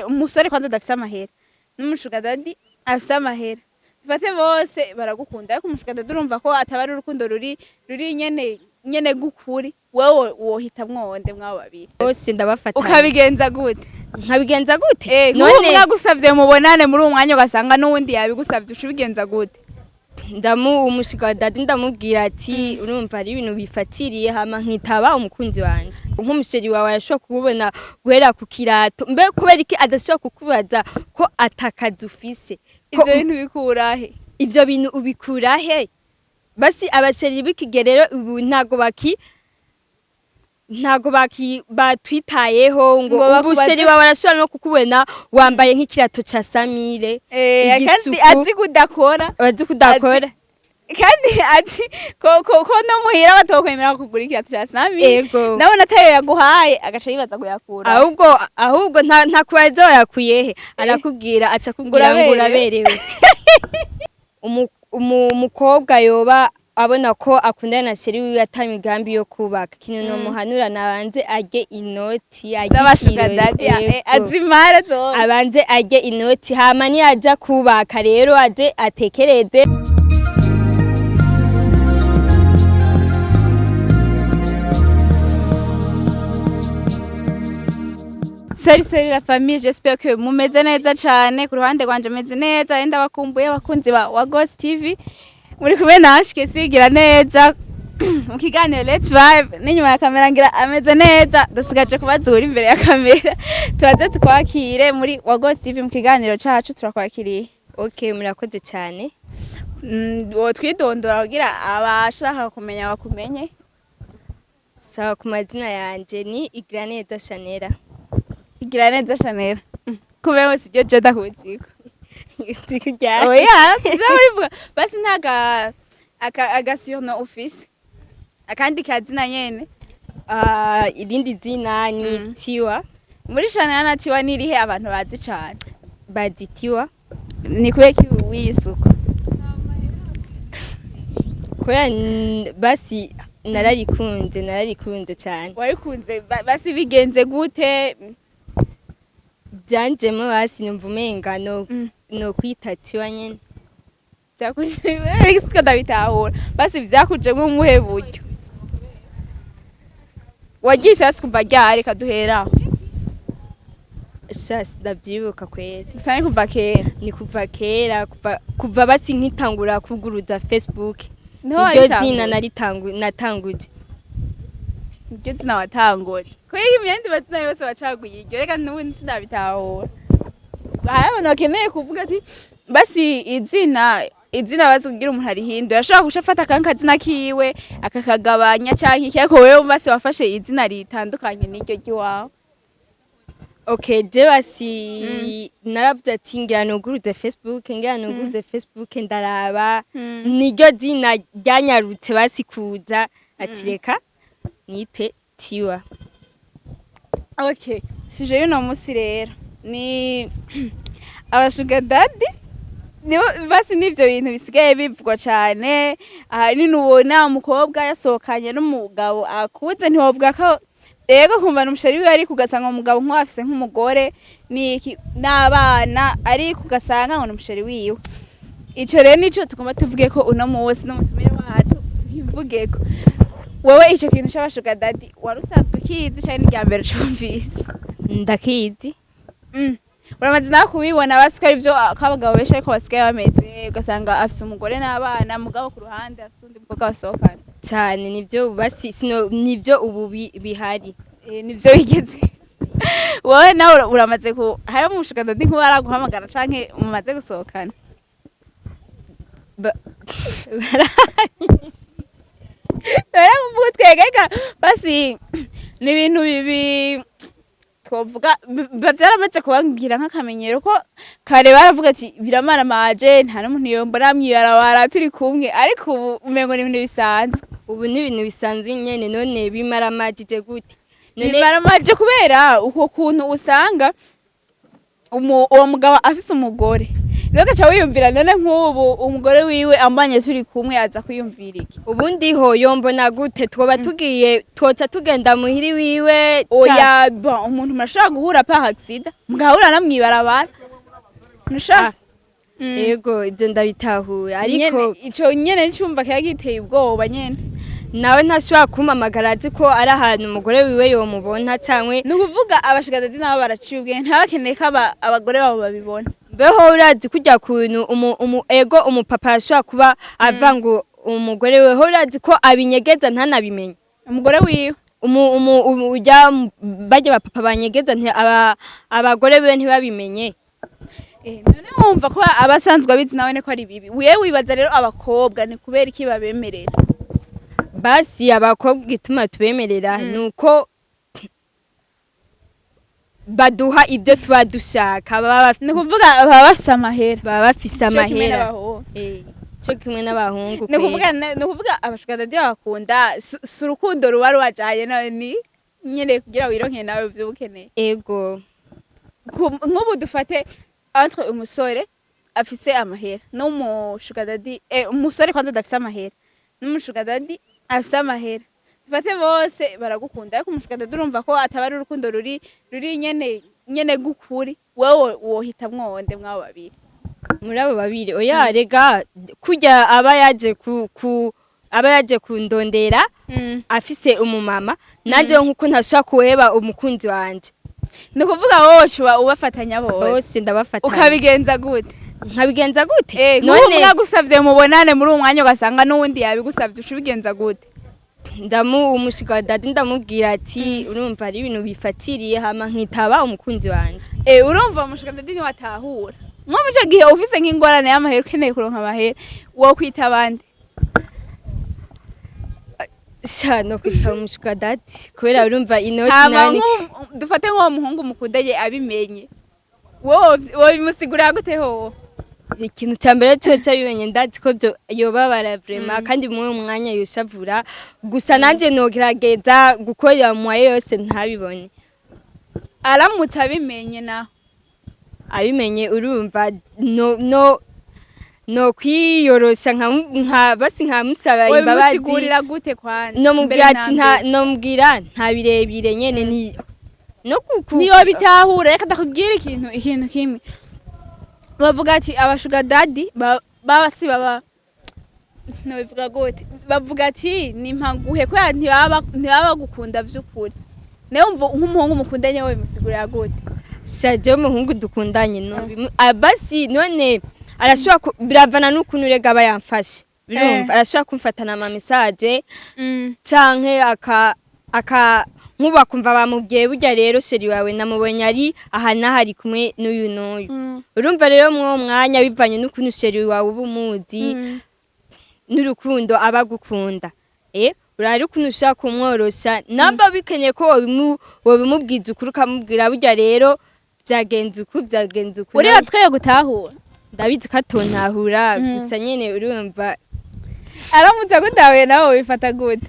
Umusore kwanza adafise amahera n'umu sugar daddy afise amahera, dufate bose baragukunda, ariko umu sugar daddy urumva ko ataba ari urukundo ruri nyene nyene gukuri. Wewe wohitamwo wonde mwabo babiri? Bose ndabafata. Ukabigenza gute? Nkabigenza gute? Nk'ubu mwagusavye mubonane muri uwo mwanya, ugasanga n'uwundi yabigusavye, uca ubigenza gute? Ndamu umu sugar daddy ndamubwira ati urumva ari ibintu bifatiriye, hama nkitaba umukunzi wanje. Nk'umu chéri wawe arashobora kububona guhera ku kirato. Mbe kubera iki adashobora kukubaza ko atakazi ufise? Ivyo bintu bikurahe? Ivyo bintu ubikura he? Basi aba chéri b'ikige rero ubu ntago baki batwitayeho ngo Ngo ubu bakubaze- chéri wawe arashobora no kukubona wambaye nk'ikirato ca samire. Kandi Igisuku. azi kudakora. Azi kudakora. Kandi ati ko no muhira batokwemera kugura ikirato ca sami. Ego. Nabona atayo yaguhaye, agaca yibaza kuyakura. Ahubwo nta kubaza wayakuye he, arakubwira, aca akubwira ngo uraberewe. Uraberewe. Umukobwa yoba abona ko akundana na chéri wiwe ata migambi yo kubaka, ikintu nomuhanura, nabanze arye inoti, arye z'aba sugar ikirori, daddy. Ego. Azimara zose. Abanze arye inoti, hama niyaja kubaka rero aze atekereze. Salut, salut la famille, j'espère que mumeze neza cane. Ku ruhande rwanje meze neza, enda bakumbuye abakunzi ba wa Ghost TV. Muri kumwe na Ashike sigira neza mu kiganiro Let's Vibe, n'inyuma ya kamera ngira ameze neza. Dusigaje kubazura imbere ya kamera. Tubaze tukwakire muri wa Ghost TV mu kiganiro cacu, turakwakiriye. Okay, murakoze cyane. Wotwidondora kugira abashaka kumenya bakumenye. Sawa, ku mazina yanje ni Igiraneza Shanera. Igira neza Chanel. Kubeho siryo je ndakuziko. Nzikujyana. Oya, sinaburivuga. Basi ntaga aga surnom ufise. Akandi kazina nyene. Ah, irindi zina ni Tiwa. Muri Chanel na Tiwa nirihe abantu bazi cane? Bazi Tiwa. Ni kubera ki wiyisuko? Kubera basi nararikunze cyane. Warikunze basi bigenze gute? Byanjemo, basi numva umenga no no kwita Tiwa nyene. Byakuje siko ndabitahura. Basi byakuje nk'umuhe buryo. Wagiye hasi kuva ryari kaduhera? Sha, ndavyibuka kwera. Gusa ni kuva kera. Ni kuva kera, kuva basi nkitangura kuguruza Facebook. Niho Iryo waritangura? zina natanguje. Iryo zina watanguje. Kubera imyenda mazina yose wacaguye iryo, reka n'ubundi sinabitahura. Hari abantu bakeneye kuvuga ati basi izina bazi kugira umuntu arihindura, ashobora guca afata akantu kazina kiwe akakagabanya canke iki, ariko wewe basi wafashe izina ritandukanye n'iryo ry'iwawe. Okay, je basi naravuze ati ngira nuguruze Facebook, ndaraba niryo zina ryanyarutse, basi kuza ati reka nite Tiwa. Okay, sujet y'uno musi rero ni aba sugar daddy. Nibo basi n'ivyo bintu bisigaye bivugwa cane. Ahanini ubona umukobwa yasohokanye n'umugabo akuze, ntiwovuga ko ego kumva n'umu chéri wiwe, ariko ugasanga umugabo nk'uwafise nk'umugore n'iki n'abana, ariko ugasanga ngo n'umu chéri wiwe. Ico rero nico tugomba tuvuge ko uno musi n'umutumire wacu tukivugeko. Wewe ico kintu c'aba sugar daddy wari usanzwe ukizi canke n'irya mbere ucumvise? Ndakizi. Uramaze nawe kubibona basi ko arivyo, ko abagabo benshi ariko basigaye bameze, ugasanga afise umugore n'abana, mugabo ku ruhande afise undi mukobwa basohokana? Cyane, nibyo basi sino nibyo ubu bihari. Nivyo bigeze. Wowe nawe uramaze ku hariho umu sugar daddy nkuba araguhamagara canke mumaze gusohokana? Rero twegeka basi ni ibintu bibi twovuga biba vyaramaze kubabwira nk'akamenyero ko kare baravuga ati biramaramaje, nta n'umuntu yombona mw'ibarabara turi kumwe, ariko ubu umengo ni ibintu bisanzwe. Ubu ni ibintu bisanzwe nyene. None bimaramajije gute none? Bimaramaje kubera uko kuntu usanga uwo mugabo afise umugore. Rero ugaca wiyumvira, none nk'ubu umugore wiwe ambanye turi kumwe aza kwiyumvira iki? Ubundi ho yombona gute? Twoba tugiye, twoca tugenda muhiri wiwe? Oya, bon, umuntu murashobora guhura par accident, mugahura na mwibarabara ntushaka. Yego, ibyo ndabitahura, ariko Nyene, ico nyene ncumva kiba giteye ubwoba nyene. Nawe ntashobora kumpamagara azi ko ari ahantu umugore wiwe yomubona canke? Ni ukuvuga aba sugar daddy nabo baraciye ubwenge, ntibakeneye ko abagore babo babibona. Mbeho urazi kurya kuntu umu ego umupapa yashobora kuba ava ngo umugore we ho, urazi ko abinyegeza ntanabimenye? Umugore wiwe. Umu urya barya bapapa banyegeza abagore biwe ntibabimenye. None wumva ko abasanzwe abizi nawe ko ari bibi. Wewe wibaza rero abakobwa ni kubera iki babemerera? Basi abakobwa igituma tubemerera nuko baduha ibyo tuba dushaka, baba Ni ukuvuga baba bafise amahera. Baba bafise Ico kimwe amahera. n'abahungu. Cyo kimwe n'abahungu. Ni ukuvuga aba sugar daddy bakunda si urukundo ruba rubajaye, ni nyene kugira wironke nawe ivyo ukeneye. Ego. Nk'ubu dufate entre umusore afise amahera n'umu sugar daddy, umusore kwanza adafise amahera n'umu sugar daddy afise amahera, dufate bose baragukunda, ariko umu sugar daddy urumva ko ataba ari urukundo ruri nyene nyene gukuri. Wewe wohitamwo wonde mwabo babiri? Muri abo babiri, oya rega, kurya aba yaje ku aba yaje kundondera afise umumama, nanje nkuko ntashobora kuheba umukunzi wanje. Ni ukuvuga wowe uba ubafatanya bose? Bose ndabafatanya. Ukabigenza gute? Nkabigenza gute? Nk'ubu umwe agusavye mubonane muri uwo mwanya, ugasanga n'uwundi yabigusavye, uca ubigenza gute? Ndamu umu sugar daddy ndamubwira ati urumva ari ibintu bifatiriye, hama nkitaba umukunzi wanje. Urumva umu sugar daddy ntiwatahura nko mu ico gihe ufise nk'ingorane y'amahera, ukeneye kuronka amahera, wo kwita abandi? Sha, no kwitaba umu sugar daddy kubera urumva inoti Hama nani. Dufate nk'uwo muhungu mukundanye abimenye, wowe wobimusigurira gute hoho? Ikintu cya mbere cyo cyabimenye, ndazi ko byo yobabara vraiment, kandi muri uwo mwanya yoshavura. Gusa nanje nogerageza gukorera mu yose ntabibone. Aramutse abimenye naho? Abimenye, urumva no kwiyorosha nka basi nkamusaba imbabazi. Wobimusigurira gute kwanza? No mubwira Mbere ati na nta mbere. No mubwira nta birebire nyene, ni no kuku Niyo bitahura. Reka ndakubwira ikintu kimwe bavuga ati aba sugar daddy baba si baba, nobivuga gute, bavuga ati ni mpaguhe kubera ntibaba bagukunda vy'ukuri. Nawe wumva nk'umuhungu mukundanye wowe bimusigurira gute? Shaje, umuhungu dukundanye no basi none arashobora biravana n'ukuntu rega aba yamfashe, birumva arashobora kumfatana ama message canke aka nkuba kumva bamubwiye burya rero chéri wawe namubonye ari aha n'aha ari kumwe n'uyu n'uyu. Urumva rero mw'uwo mwanya, bivanye n'ukuntu chéri wawe uba umuzi n'urukundo aba agukunda, urari ukuntu ushobora kumworosha namba bikenye ko wobimubwiza ukuri, ukamubwira burya rero byagenze uku, byagenze uku. Uribaza ko yo gutahura? Ndabizi ko atontahura, gusa nyene urumva. Aramutse agutahuye nawe wifata gute?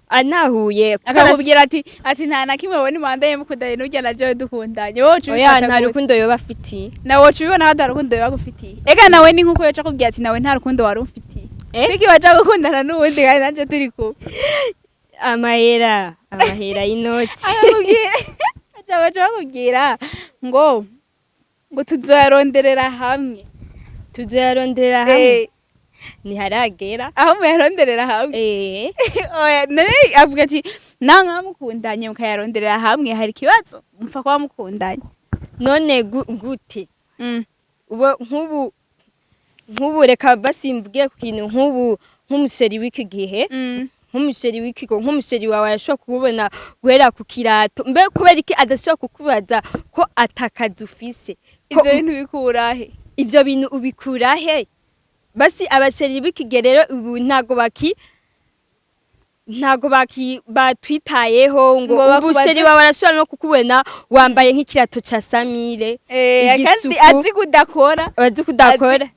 Anahuye Akakubwira ati nta na kimwe wabona imandanye mukundanye n'urya na jewe dukundanye, wowe uca Oya, ubifata nta gute? rukundo yoba afitiye. Nawe woca ubibona ko ata rukundo bagufitiye. Ega nawe ni nkuko yoca akubwira ati nawe nta rukundo wari umfitiye, bigi baja gukundana n'uwundi kandi nanje turi kumwe. Amahera, amahera y'inoti. Akakubwira, baca bakubwira ngo tuzoyaronderera hamwe. Tuzoyaronderera hamwe. Ntiharagera. Aho muyaronderera hamwe? Oya, none avuga ati nawe mwamukundanye mukayaronderera hamwe, hari ikibazo? Mupfa kuba mukundanye. None gute? Ubu nk'ubu reka basi mvuge ku kintu nk'ubu nk'umu chéri w'iki gihe, nk'umu chéri w'ikigo, nk'umu chéri wawe arashobora kububona guhera ku kirato. Mbe kubera iki adashobora kukubaza ko atakazi ufise? Ivyo bintu bikurahe? Ivyo bintu ubikura he? Basi aba chéri b'iki gihe rero ubu ntago baki batwitayeho ngo Ngo ubu bakubaze- chéri wawe arashobora no kukubona wambaye nk'ikirato ca samire, Kandi igisuku. azi kudakora. Azi kudakora.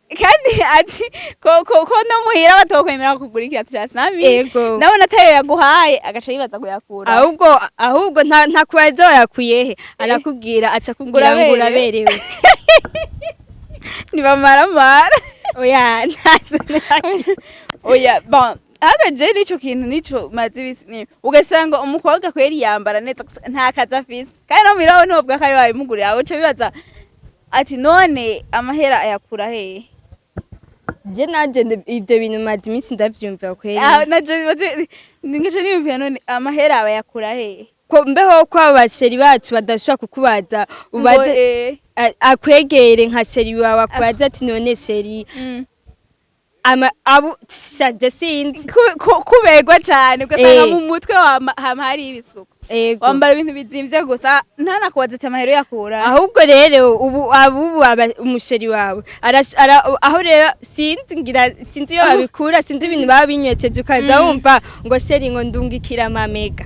Kandi ati ko no muhira batokwemera kugura ikirato ca sami. Ego. Nabona atayo yaguhaye agaca yibaza kuyakura. Ahubwo nta kubaza wayakuye he, arakubwira, aca kubwira ngo Ngo uraberewe. uraberewe. Ntibamaramara. Oya, ntazo. Oya, bon, ahubwo je nico kintu nico maze ibisi ni ugasanga umukobwa kweri yambara neza gusa nta kazi afise, kandi no miraho ntiwovuga ko ari wabimugurira, uca bibaza ati none amahera ayakura hehe? Je nanje ivyo bintu maze iminsi ndavyumva kweri. Ah, naje ngice niyumvira, none amahera abayakura hehe? Ko mbeho ko aba chéri bacu badashobora kukubaza, ubaze Ngo, akwegere nka chéri wawe akubaze ati none chéri, ama abu shaje sinzi. Kuberwa cane ugasanga mu mutwe hama hari ibisuko, wambara ibintu bizimvye gusa, ntanakubaza ati amahera uyakura. Ahubwo rero ubu abubu umu chéri wawe aho rero sinzi, ngira sinzi iyo babikura, sinzi ibintu baba binywesheje, ukaza wumva ngo chéri, ngo ndungikira amamega.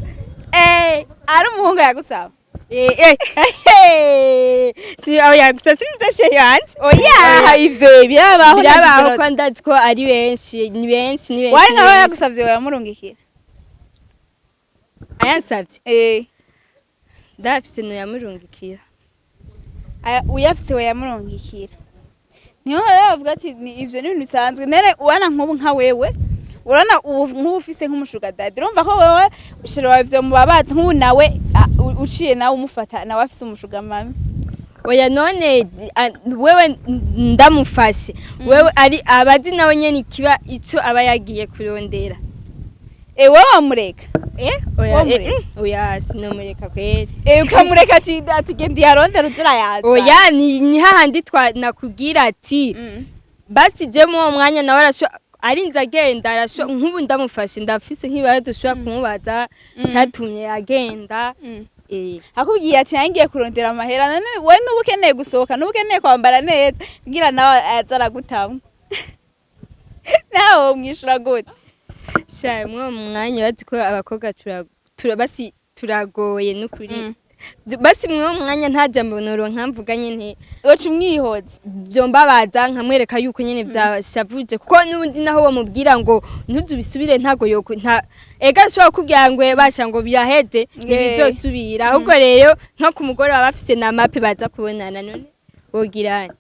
Ari umuhungu yagusaba? Si oya, gusa sinzi chéri wanje. Oya, ivyo birabaho. Birabaho ko ndazi ko ari benshi, ni benshi, ni benshi. Wari Ni nkawe benshi. yagusavye wayamurungikira? Ayansavye, ndafise noyamurungikira. Uyafise wayamurungikira, niho rero bavuga ati ivyo ni ibintu bisanzwe. Nere ubana nk'ubu nka wewe, urabona ubu nk'ubu ufise nk'umu sugar daddy, urumva ko wewe chéri wawe ivyo mubabaza, nk'ubu nawe uciye nawe umufata nawe afise umu sugar mummy. Oya, none wewe ndamufashe, wewe ari abazi nawe nyene ikiba ico aba yagiye kurondera. Wowe wamureka? Oya. Wamureka? Oya, sinomureka kweri. Ukamureka ati genda uyarondere uzirayaza? Oya, ni hahandi twa nakubwira ati basi je mu uwo mwanya nawe arinze agenda, nk'ubu ndamufashe ndafise nk'ibibazo ushobora kumubaza cyatumye agenda. Akubwiye ati nangiye kurondera amahera, none we nuba ukeneye gusohoka, nuba ukeneye kwambara neza kugira nawe aza aragutamwa, nawe womwishura gute? Sha, mwuwo mwanya bazi ko abakobwa basi turagoye n'ukuri. Basi mwuwo mwanya nta jambo noronka mvuga nyene. Woca umwihoza. Vyombabaza, nkamwereka yuko nyene vyashavuje, kuko n'ubundi naho wamubwira ngo ntuzubisubire, ntago yoko nta ega ashobora kukubwira ngo basha ngo biraheze, ntibizosubira. Ahubwo rero nko ku mugoroba bafise na mape baza kubonana, none wogira nte?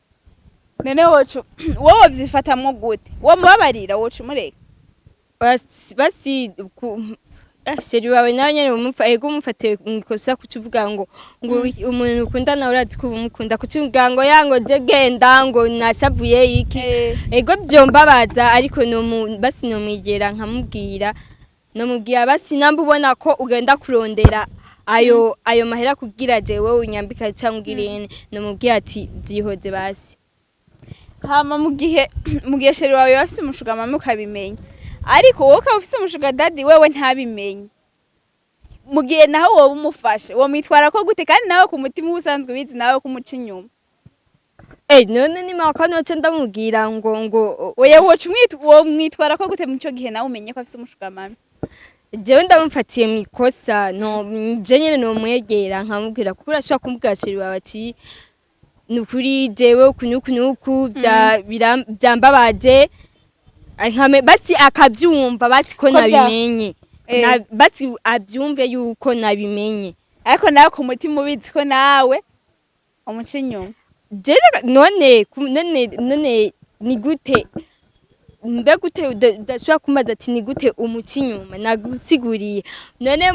None woca wowe wovyifatamwo gute? Womubabarira? Woca umureka? Basi chéri wawe nawe nyene ego umufatiye mwikosa, kuca uvuga ngo umuntu ukunda nawe urazi ko umukunda, kuca uvuga ngo ya ngo je genda ngo nashavuye iki. Ego vyombabaza, ariko basi nomwegera nkamubwira, nomubwira basi namba ubona ko ugenda kurondera ayo mahera kugira jewe unyambika cyangwa ugirene, nomubwira ati vyihoze basi. Hama mu gihe chéri wawe yaba afise umu sugar mummy ukabimenya, ariko wowe ukaba ufise umu sugar daddy wewe ntabimenye, mu gihe naho woba umufashe womwitwara ko gute, kandi nawe ku mutima uba usanzwe ubizi nawe kumuca inyuma? None ni maka noce ndamubwira ngo Oya, woca womwitwara ko gute muco gihe nawe umenye ko afise umu sugar mummy? Jewe ndamufatiye mu ikosa, no je nyene nomwegera nkamubwira, kuko urashobora kumubwira chéri wawe ati nukuri jewe uku nuku nuku byambabaje, basi akabyumva basi ko Ko nabimenye. Basi abyumve yuko nabimenye. Ariko nawe ku mutima ubizi ko nawe umuca inyuma. Jewe none ni gute, mbe gute udashobora kumbaza ati ni gute umuca inyuma? Nagusiguriye none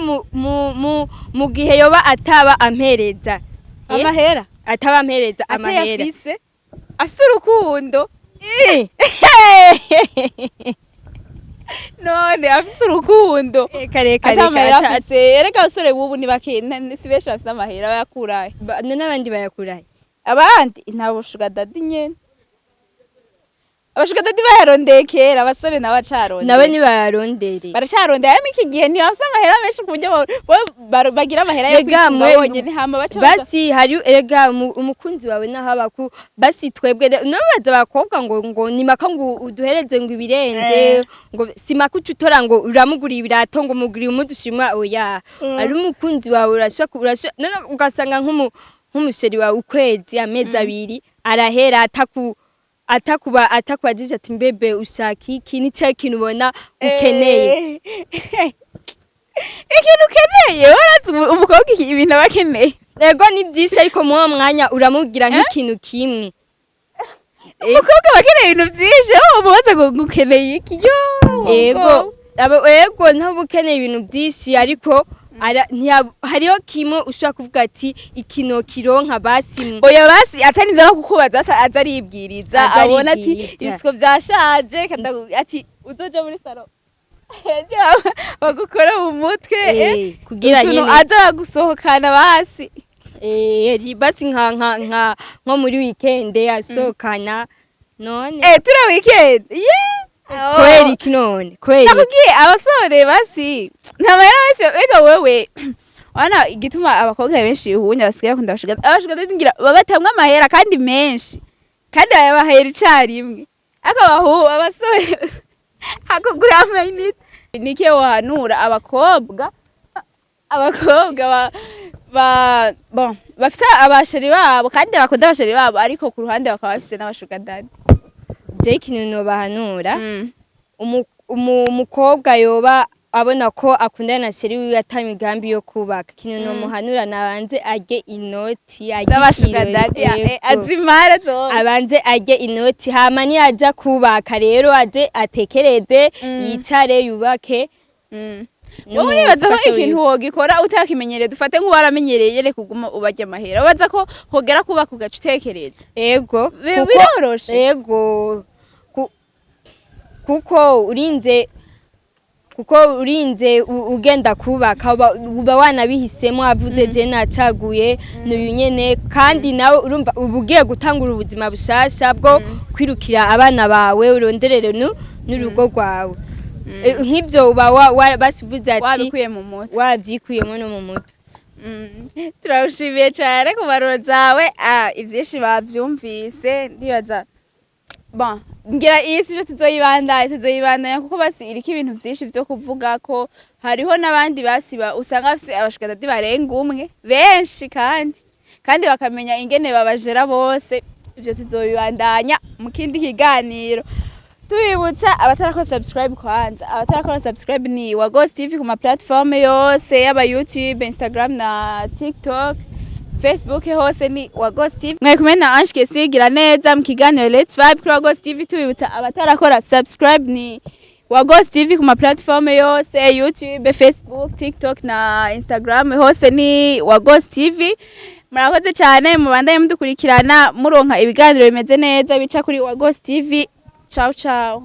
mu gihe yoba ataba ampereza Amahera. Ataba ampereza amahera. Atayafise, afise urukundo. None afise urukundo. Reka reka. Ata Reka. amahera afise, erega abasore bubu ni bake, si benshi bafise amahera, bayakurahe? None abandi bayakurahe? Abandi nta bu sugar daddy nyene, aba sugar daddy bayarondeye kera, abasore nabo bacarondeye. Nabo ntibayarondere. Baracarondeye, ariko iki gihe ntibafise amahera menshi ku buryo bagira amahera yo Rega, kwitunga bonyene, hama baca basi hari erega umukunzi wawe naho abaku basi twebwe nabaza abakobwa ngo nimaka ngo uduhereze ngo ibirenze, ngo simaka uca utora ngo uramuguriye ibirato, ngo muguriye umuzi ushima, oya. Ari umukunzi wawe urashobora none ugasanga nk'umu chéri wawe ukwezi, amezi 2 arahera atakuba atakubajije ati mbebe ushaka iki, ni cya kintu ubona ukeneye. Ikintu ukeneye, warazi umukobwa ibintu aba akeneye. Ego ni byinshi, ariko muri uwo mwanya uramubwira nk'ikintu kimwe. Umukobwa aba akeneye ibintu byinshi, aho umubaza ngo ukeneye iki, yo. Ego, ego, ntabwo ukeneye ibintu byinshi, ariko hariho kimwe ushobora kuvuga ati ikino kironka basi. Oya, basi atarinze no kukubaza, basi aza aribwiriza. Aza Abona ati aribwiriza. Ibisuko byashaje, kandi ati uzoja muri salon bagukora mu mutwe. Kugira utuntu nyene aza gusohokana basi. Basi nka nko muri weekend asohokana none. Tura weekend, yeah. Kubera iki none? Kubera iki? Nakubwiye, abasore basi nta mahera basi. Reka wewe wana igituma abakobwa benshi ubunya basigaye bakunda abashuga daddy, ngira babatamwe amahera kandi menshi, kandi bayabahera icarimwe, ariko abasore akugura amayinite. Nike wohanura abakobwa ba bon bafise abachéri babo kandi bakunda abachéri babo, ariko ku ruhande bakaba bafise n'abasugar daddy? Je ikintu nobahanura, umukobwa yoba abona ko akundana na chéri wiwe ata migambi yo kubaka, ikintu nomuhanura, nabanze arye inoti, arye z'abasugar ikirori, daddy. Ego. Azimara zose. Abanze arye inoti, hama niyaja kubaka rero aze atekereze, yicare yubake. Wowe uribaza ko N'umufasha ikintu wiwe. wogikora utakimenyereye? Dufate nk'uwaramenyereye, reka uguma ubarya amahera, ubaza ko hogera kubaka ugaca utekereza? Ego. Biroroshe. Ego, kuko urinze ugenda kubaka uba wanabihisemo, avuze je nacaguye n'uyu nyene, kandi nawe urumva uba ugiye gutangura ubuzima bushasha bwo kwirukira abana bawe, uronderere n'urugo rwawe. Nk'ivyo uba basivuze ati wabikuye mu mutwe. Wabyikuyemo no mu mutwe. Turawushimiye cyane ku mpanuro zawe. Ibyinshi babyumvise, ndibaza. Bon, ngira iyi si tuzoyibandanya kuko basi iriko ibintu vyinshi vyo kuvuga, ko hariho n'abandi basi usanga bafise abasugar daddy barenga umwe, benshi, kandi bakamenya ingene babajera bose. Ivyo tuzobibandanya mu kindi kiganiro. Tubibutsa abatarakora subscribe kwanza, abatarakora subscribe ni wa Ghost TV ku ma platform yose, yaba YouTube, Instagram na TikTok, Facebook, hose ni wa Ghost TV. Mwari kumwe na Ange Kesigira neza mu kiganiro Let's Vibe kuri wa Ghost TV. Tubibutsa abatarakora subscribe ni wa Ghost TV ku ma platform yose, YouTube, Facebook, TikTok na Instagram, hose ni wa Ghost TV. Murakoze cyane, mubandanye mudukurikirana, muronka ibiganiro bimeze neza bica kuri wa Ghost TV. Ciao ciao.